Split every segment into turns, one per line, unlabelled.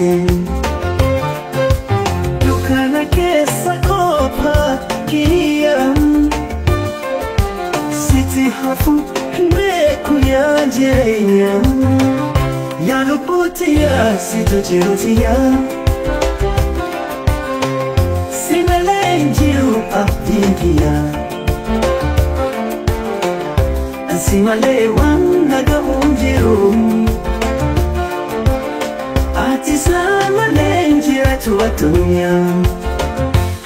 laate. Dukkana keessa kophaa kiyya sitti hafu hin beeku yaa jireenya. Yaa lubbuu tiyya situ jiru tiyya. Si malee hin jiru abdiin kiyya. Si malee waan na ga'u hin jiru. Ati isaa malee hin jiraatu addunyaa.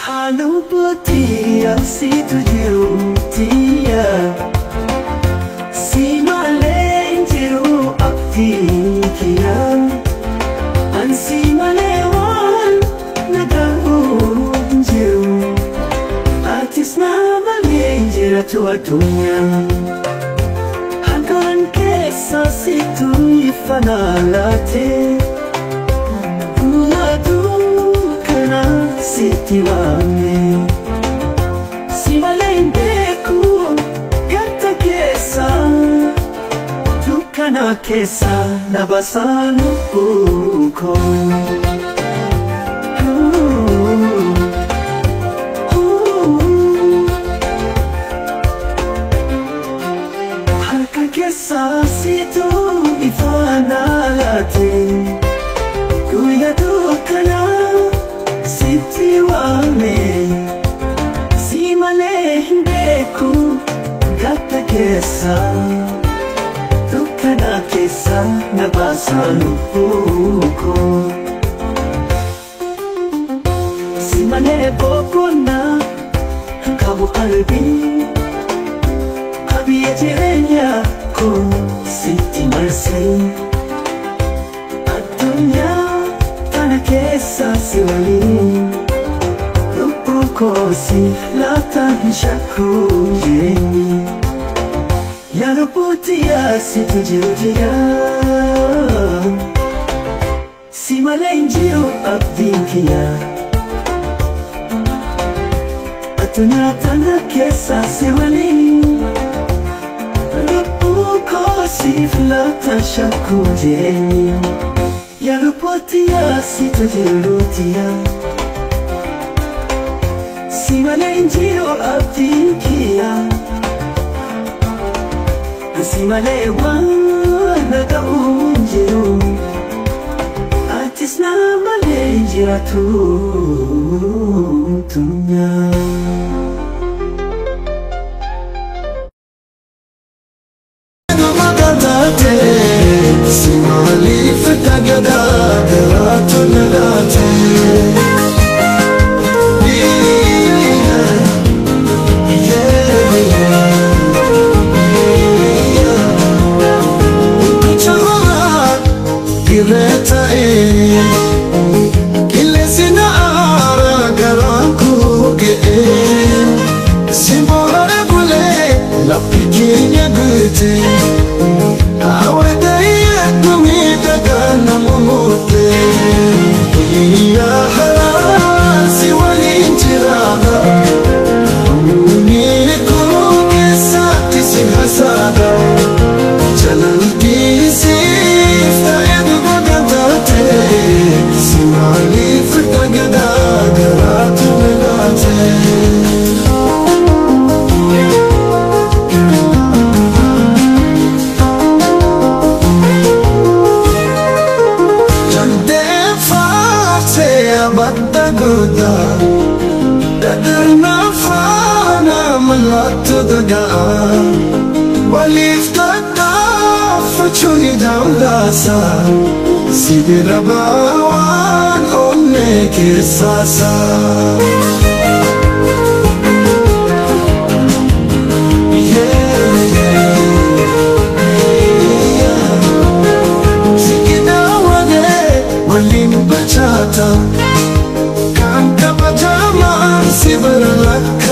Haa lubbuu tiyya situ jiru tiyya. Si malee hin jiru abdiin kiyya. Ansi malee waan na ga'u hin jiru. Atis na malee hin jiraatu addunyaa. Halkan keessa situ ifa na laate. Guyyaa kana sitti waame. Si malee hin beeku gadda keessa. Dukkana keessa na baasaa lubbuu koo. Halkan keessa situ ifa na laate. Guyyaa dukkana sitti waame. Si malee hin beeku gadda keessa. Dukkana keessa na baasaa lubbuu koo. Si malee boqonnaa qabu qalbii. Qabiyyee jireenya koo sitti marsee. Addunyaa tana keessa si waliin. Lubbuu koo si laata hin shakku jireenyi. Yaa lubbuu tiyya situ jiru tiyya. Si malee hin jiru abdiin kiyya. Addunyaa tana keessa si waliin. Lubbuu koo siif laata shakku jireenyi. Yaa lubbuu tiyya situ jiru tiyya. Si malee hin jiru abdiin kiyya. Si malee waan na ga'u hin jiru. Atis na malee hin jiraatu addunyaa.
Si maaliif dagadaa garaatu na laate? Dirree ta'ee qilleensi na aara garaan koo ga'ee. Simboora bulee lafti keenya guute. Hawwataa miidhagaa nama murtee. Yaa si waliin jiraata. Miiri koo keessatti si hasaadha. Jalaltii siif ta'ee dhugaa taate. Si maaliif dagadaa garaatu na laate? Badda guddaa dadarna faana mallattoo dagaa waliif tattaaffachuu ni dandaasa si bira baawaan onnee keessaasa. Waliin bachaata kan kabajamaan si bira lakka.